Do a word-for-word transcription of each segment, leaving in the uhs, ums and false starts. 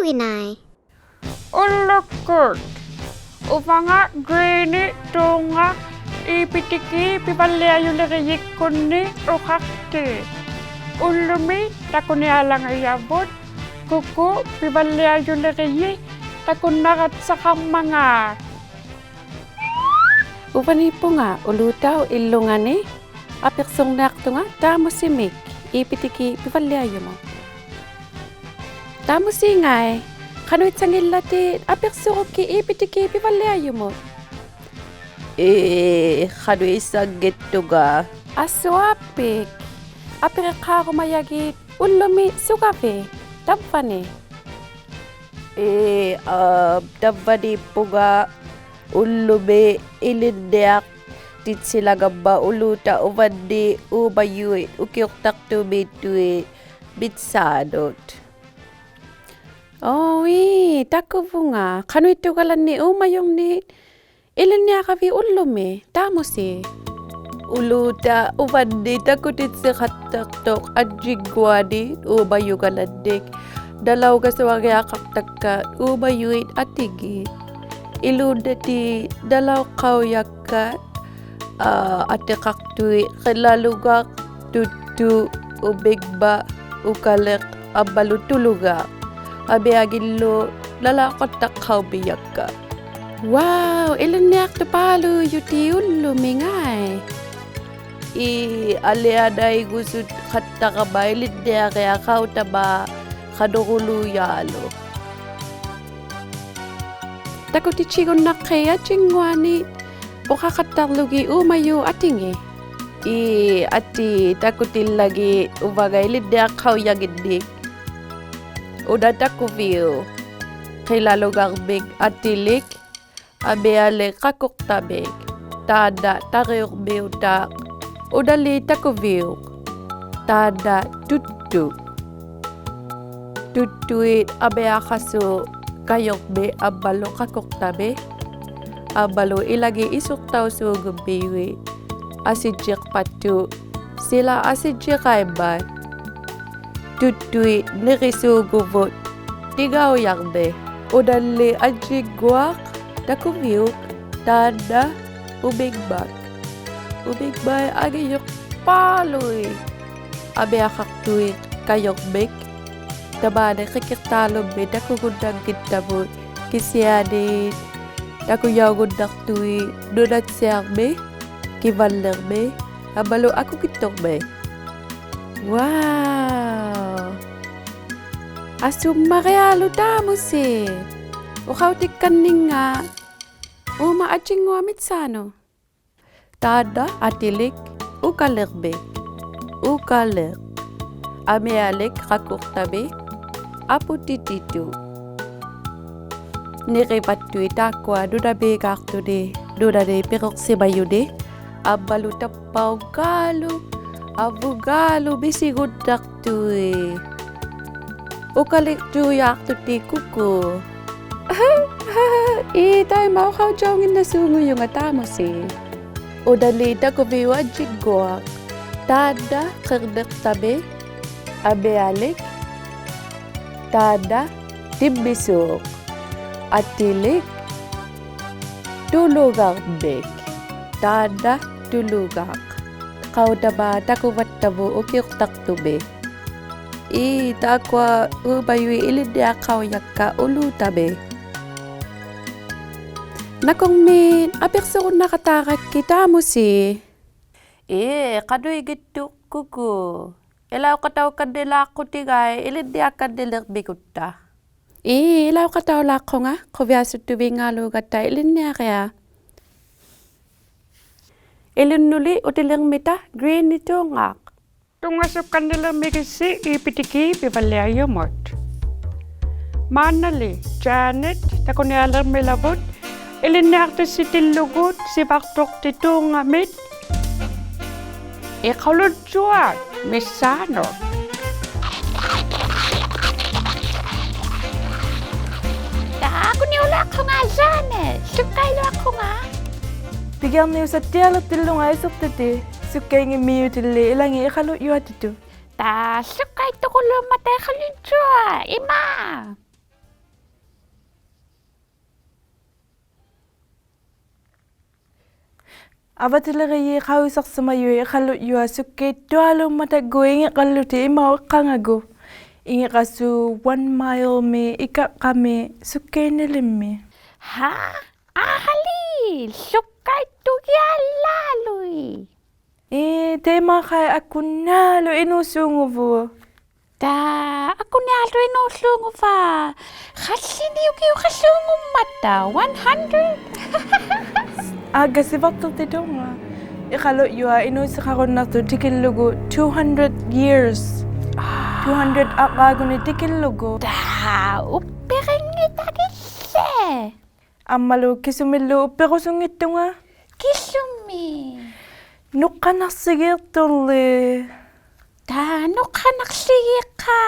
ᐱᓐᓇᐃ. ᐅᓪᓗᒃᑯᑦ. ᐅᕙᖓ ᒍᕇᓂ ᑑᕐᖓ ᐃᐱᑎᑭ ᐱᕙᓪᓕᐊᔪᓕᕆᔨᒃᑯᓐᓂ ᐅᖃᖅᑎ. ᐅᓪᓗᒥ ᑕᑯᓂᐊᓚᖓᔭᕗᑦ, ᑯᑯ ᐱᕙᓪᓕᐊᔪᓕᕆᔨ ᑕᑯᓐᓇᒐᑦᓴᖃᕐᒪᖔᑦ. ᐅᕙᓃᑉᐳᖓ ᐅᓗᑕᐅᑉ ᐃᓪᓗᖓᓂ, ᐊᐱᖅᓱᕐᓂᐊᖅᑐᖓ ᑖᒧᓯᒥᒃ ᐃᐱᑎᑭ ᐱᕙᓪᓕᐊᔪᒧᑦ. ᑖᒧᓯᖓᐃ, ᖃᓄᐃᑦᓴᙱᓪᓚᑎᑦ ᐊᐱᖅᓱᕈᒃᑭᑦ ᐃᐱᑎᑭ ᐱᕙᓪᓕᐊᔪᒧᑦ? ᐄ, ᖃᓄᐃᑦᓴᙱᑦᑐᖓ. ᐊᓱᐊᐱᒃ, ᐊᐱᕆᖅᑳᕈᒪᔭᒋᑦ ᐅᓪᓗᒥ ᓱᒐᕕᑦ, ᑕᕝᕙᓂ? ᐄ, ᐋ, ᑕᕝᕙᓃᑉᐳᖓ ᐅᓪᓗᒥ ᐃᓕᓐᓂᐊᖅᑎᑦᓯᓚᖓᒻᒪᑦ ᐅᓗᑕ ᐅᕙᓐᓂᒃ ᐆᒪᔪᐃᑦ ᐅᑭᐅᖅᑕᖅᑐᒦᑦᑐᐃᑦ ᒥᑦᓵᓄᑦ. ᐆ, ᐄ, ᑕᑯᕗᖓ. ᖃᓄᐃᑦᑐᒐᓚᓐᓂᒃ ᐆᒪᔪᕐᓂᒃ ᐃᓕᓐᓂᐊᕋᕕᑦ ᐅᓪᓗᒥ, ᑖᒧᓯ? ᐅᓗᑕ ᐅᕙᓐᓂᒃ ᑕᑯᑎᑦᓯᖃᑦᑕᖅᑐᖅ ᐊᔾᔨᙳᐊᓂᒃ ᐆᒪᔪᒐᓚᓐᓂᒃ. ᓇᓚᐅᒐᓱᐊᕆᐊᖃᖅᑕᒃᑲ ᐆᒪᔪᐃᑦ ᐊᑎᖏᑦ. ᐃᓘᓐᓇᑎᒃ ᓇᓚᐅᖅᑲᐅᔭᒃᑲ, ᐋ, ᐊᑎᖃᖅᑐᐃᑦ ᕿᓚᓗᒐᖅ, ᑐᒃᑐ, ᐅᒥᖕᒪᖅ, ᐅᑲᓕᖅ, ᐊᒻᒪᓗ ᑐᓗᒐᖅ. ᐊᒥᐊᖏᓪᓗ ᓇᓚᐅᖃᑦᑕᖅᑲᐅᒻᒥᔭᒃᑲ. Wow, ᐃᓕᓐᓂᐊᖅᑐᐹᓘᔪᑎᑦ ᐅᓪᓗᒥᖓᐃ. ᐄ, ᐊᓕᐊᓇᐃᒍᓱᖃᑦᑕᕋᒪ ᐃᓕᓐᓂᐊᕆᐊᖅ ᖃᐅᑕᒫᑦ ᖃᓄᕈᓘᔮᓗᒃ. ᑕᑯᑎᑦᓯᒍᓐᓇᖅᑮᑦ ᐊᔾᔨᙳᐊᓂᒃ ᐅᖃᖃᑦᑕᕐᓗᒋᑦ ᐆᒪᔪᑦ ᐊᑎᖏᑦ? ᐄ, ᐊᑏ ᑕᑯᑎᓪᓚᒋᑦ ᐅᕙᖓ ᐃᓕᓐᓂᐊᖅᑲᐅᔭᖏᓐᓂᒃ. ᐅᓇ ᑕᑯᕕᐅᒃ. ᕿᓚᓗᒐᕐᒥᒃ ᐊᑎᓕᒃ, ᐊᒥᐊᓕᒃ ᖃᑯᖅᑕᒥᒃ. ᑖᓐᓇ ᑕᕆᐅᕐᒥᐅᑕᖅ. ᐅᓇᓕ ᑕᑯᕕᐅᒃ. ᑖᓐᓇ ᑐᒃᑐ. ᑐᒃᑐᐃᑦ ᐊᒥᐊᖃᓲᑦ ᑲᔪᕐᒥᒃ ᐊᒻᒪᓗ ᖃᑯᖅᑕᒥᒃ. ᐊᒻᒪᓗ ᐃᓚᖏᑦ ᐃᓱᖅᑕᐅᓲᖑᒻᒥᔪᐃᑦ. ᐊᓯᔾᔨᖅᐸᑦᑐᑦ ᓯᓚ ᐊᓯᔾᔨᕋᐃᒻᒪᑦ. ᑐᒃᑐᐃᑦ ᓂᕆᓲᖑᕗᑦ ᑎᖓᐅᔭᕐᓂᒃ. ᐅᓇᓕ ᐊᔾᔨᙳᐊᖅ ᑕᑯᕕᐅᒃ, ᑖᓐᓇ ᐅᒥᖕᒪᖅ. ᐅᒥᖕᒪᐃᑦ ᐊᖏᔪᖅᐹᓗᐃᑦ ᐊᒥᐊᖃᖅᑐᐃᑦ ᑲᔪᕐᒥᒃ. ᑕᒫᓂ ᕿᑭᖅᑖᓗᒻᒥᒃ ᑕᑯᒍᓐᓇᙱᑦᑕᕗᑦ, ᑭᓯᐊᓂ ᑕᑯᔭᐅᒍᓐᓇᖅᑐᐃᑦ ᓄᓇᑦᓯᐊᕐᒥ, ᑭᕙᓪᓕᕐᒥ, ᐊᒻᒪᓗ ᐊᑯᑭᑦᑐᕐᒥ. Wow! ᐊᓱᒻᒪᕆᐊᓗᒃ ᑖᒧᓯ. ᐅᖃᐅᑎᒃᑲᓐᓂᙵ ᐆᒪ ᐊᔾᔨᙳᐊᑦ ᒥᑦᓵᓄᑦ. ᑖᓐᓇ ᐊᑎᓕᒃ ᐅᑲᓕᕐᒥᒃ. ᐅᑲᓕᖅ. ᐊᒥᐊᓕᒃ ᖃᑯᖅᑕᒥᒃ. ᐊᐳᑎᑎᑐᑦ. ᓂᕆᕙᑦᑐᐃᑦ ᑖᒃᑯᐊ ᓄᓇᒦᒑᖅᑐᓂᒃ ᓄᓇᓂ ᐱᕈᖅᓯᒪᔪᓂᒃ. ᐊᒻᒪᓗ ᑕᑉᐸᐅᖓᓗ, ᐊᕗᖓᓗ ᒥᓯᒍᓐᓇᖅᑐᐃᑦ. ᐅᑲᓕᖅᑑᔮᖅᑐᑎᑦ ᑯᑯ. ᐄ, ᑕᐃᒪ ᐅᖃᐅᔾᔭᐅᖏᓐᓇᓲᖑᔪᖓ ᑖᒧᓯ. ᐅᓇᓕ ᑕᑯᕕᐅᒃ ᐊᔾᔨᙳᐊᖅ. ᑖᓐᓇ ᕿᕐᓂᖅᑕᒥᒃ, ᐊᒥᐊᓕᒃ. ᑖᓐᓇ ᑎᒻᒥᓲᖅ. ᐊᑎᓕᒃ ᑐᓗᒐᕐᒥᒃ. ᑖᓐᓇ ᑐᓗᒐᖅ. ᖃᐅᑕᒫᑦ ᑕᑯᕙᑦᑕᕗᑦ ᐅᑭᐅᖅᑕᖅᑐᒥ. ᐄ, ᑖᒃᑯᐊ ᐆᒪᔪᐃᑦ ᐃᓕᓐᓂᐊᖅᑲᐅᔭᒃᑲ ᐅᓘᑕᒥ. ᓇᑯᕐᒦᒃ ᐊᐱᖅᓱᕈᓐᓇᖃᑦᑕᕋᒃᑭᑦ ᑖᒧᓯ. ᐄ, ᖃᓄᐃᙱᑦᑐᖅ ᑯᑯ. ᐃᓚᐅᖃᑕᐅᒃᑲᓐᓂᓛᖅᑯᑎᑦ ᐃᓕᓐᓂᐊᒃᑲᓐᓂᓕᕐᒥᒍᑦᑕ. ᐄ, ᐃᓚᐅᖃᑕᐅᓛᖅᑯᖓ, ᖁᕕᐊᓱᑦᑐᕕᙵᓘᒐᑦᑕ ᐃᓕᓐᓂᐊᕆᐊᖅ. ᐃᓕᓐᓄᓕ ᐅᑎᓕᕐᒥᑕ ᒍᕇᓂᑑᕐᖓᖅ. ᑐᙵᓱᒃᑲᓐᓂᓕᕐᒥᒋᑦᓯ ᐃᐱᑎᑭ ᐱᕙᓪᓕᐊᔪᒧᑦ. ᒫᓐᓇᓕ Janet ᑕᑯᓂᐊᓕᕐᒥᓚᕗᑦ ᐃᓕᓐᓂᐊᖅᑎᑦᓯᑎᓪᓗᒍ ᓯᕙᖅᑐᖅᑎᑑᕐᖓᒥᑦ ᐃᖃᓗᔾᔪᐊᑦ ᒥᑦᓵᓄᑦ. ᑕᑯᓂᐅᓛᖅᑯᖓ Janet, ᓱᒃᑲᐃᓗᐊᖅᑯᖓ. ᐱᒋᐊᕐᓂᐅᓴᑦᑎᐊᓕᖅᑎᓪᓗᖓ ᐃᓯᖅᑎᑎ, ᓱᒃᑲᐃᙱᒻᒥᔪᑎᓪᓕ ᐃᓚᖏᑦ ᐃᖃᓗᔾᔪᐊᑎᑐᑦ. ᑕ ᓱᒃᑲᐃᑦᑐᑯᓘᒻᒪᑕ ᐃᖃᓗᔾᔪᐊᑦ, ᐃᒫᒃ. ᐊᕙᑎᓕᕆᔩᑦ ᖃᐅᔨᓴᖅᓯᒪᔪᐃᑦ ᐃᖃᓗᔾᔪᐊᑦ ᓱᒃᑲᐃᑦᑐᐊᓘᒻᒪᑕᒎᖅ ᐃᖏᕐᕋᓗᑎᒃ ᐃᒪᐅᑉ ᐃᖅᑲᖓᒍᑦ. ᐃᖏᕐᕋᓲᑦ one mile-ᒥ ᐃᑲᕐᕋᒥ ᓱᒃᑲᐃᓐᓂᓕᖕᒥ. ᕼᐋ? ᐊᕼᐊᓕ, ᓱᒃᑲᐃᑦᑐᒋᐊᓪᓛᓗᐃᑦ. ᐄ, ᑕᐃᒪᖃᐃ ᐊᑯᓂᐊᓗᒃ ᐃᓅᓲᖑᕗᑦ. ᑖ, ᐊᑯᓂᐊᓗᒃ ᐃᓅᓲᖑᕙᑦ? ᖃᓪᓕᓂᐅᑭᐅᖃᓲᖑᒻᒪᑕ, one hundred? ᐋᒡᒐ ᓯᕙᖅᑕᖅᑎᑐᖓ. ᐃᖃᓗᔾᔪᐊᑦ ᐃᓅᓯᖃᕈᓐᓇᖅᑐᑦ ᑎᑭᓪᓗᒍ two hundred years. Two hundred ᐊᕐᕌᒍᓂᒃ ᑎᑭᓪᓗᒍ. ᑖ, ᐅᑉᐱᕆᙱᑕᒋᓪᓕ. ᐊᒻᒪᓗ ᑭᓱᒥᓪᓗ ᐅᑉᐱᕈᓱᙱᑦᑐᖓ. ᑭᓱᒥᒃ? ᓄᖅᑲᓇᖅᓯᒌᖅᑐᕐᓕ. ᑖ, ᓄᖅᑲᓇᖅᓯᒌᖅᑲ.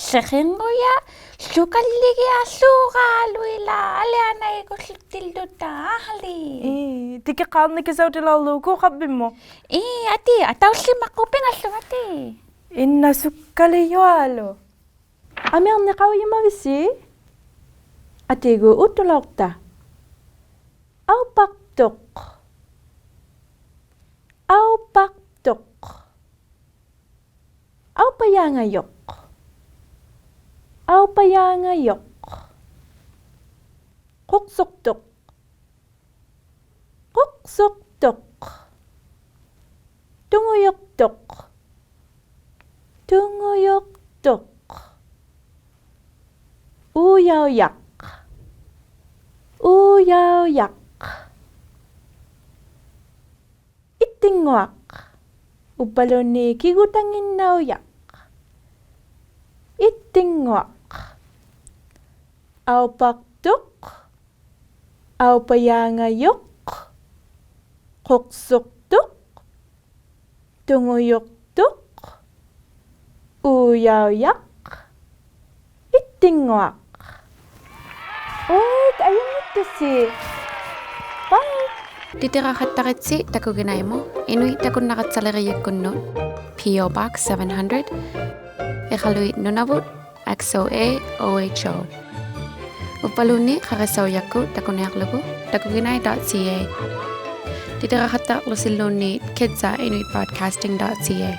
ᓯᕿᙳᔭᖅ, ᓱᑲᓪᓕᒋᐊᓲᕌᓗᐃᓛᒃ ᐊᓕᐊᓇᐃᒍᓱᑦᑎᓪᓗᑕ ᐊᕼᐊᓕ. ᐄ, ᑎᑭᖅᑳᕐᓂᒃ ᑭᓴᐅᑎᓚᐅᕐᓗᒃ ᖁᖅᑲᕐᕕᒻᒧᑦ. ᐄ, ᐊᑏ, ᐊᑕᐅᓯᒪᒃᑯ ᐱᖓᓱᖓᑎ. ᐃᓐᓇ ᓱᒃᑲᓕᔪᐊᓗᒃ. ᐊᒥᐊᕐᓂᖅ ᖃᐅᔨᒪᕕᓯ? ᐊᑏᒎᖅ ᐆᑦᑐᓚᐅᖅᑕ. ᐊᐅᐸᖅᑐᖅ. ᐊᐅᐸᖅᑐᖅ. ᐊᐅᐸᔮᖓᔪᖅ. ᐊᐅᐸᔮᖓᔪᖅ. ᖁᖅᓱᖅᑐᖅ. ᖁᖅᓱᖅᑐᖅ. ᑐᖑᔪᖅᑐᖅ. ᑐᖑᔪᖅᑐᖅ. ᐆᔭᐅᔭᖅ. ᐆᔭᐅᔭᖅ. ᐃᑎᙳᐊᖅ. ᐅᕝᕙᓘᓐᓃᑦ ᑭᒍᑕᖏᕐᓇᐅᔭᖅ. ᐃᑎᙳᐊᖅ. ᐊᐅᐸᖅᑐᖅ. ᐊᐅᐸᔮᖓᔪᖅ. ᖁᖅᓱᖅᑐᖅ. ᑐᖑᔪᖅᑐᖅ. ᐆᔭᐅᔭᖅ. ᐃᑎᙳᐊᖅ. ᐆᐃ, ᐊᔪᙱᑦᑐᓯ. Bye. ᑎᑎᕋᖃᑦᑕᕆᑦᓯ ᑕᑯᒋᓇᐃᒧᑦ, ᐃᓄᐃᑦ ᑕᑯᓐᓇᒐᑦᓴᓕᕆᔨᒃᑯᓐᓄᑦ, P O Box seven hundred, ᐃᖃᓗᐃᑦ, ᓄᓇᕗᑦ, X O A O H O. ᐅᕝᕙᓘᓐᓃᑦ ᖃᕆᓴᐅᔭᒃᑯᑦ ᑕᑯᓂᐊᕐᓗᒍ, takuginai dot C A. ᑎᑎᕋᖃᑦᑕᕐᓗᓯᓘᓐᓃᑦ kids at inuit broadcasting dot C A.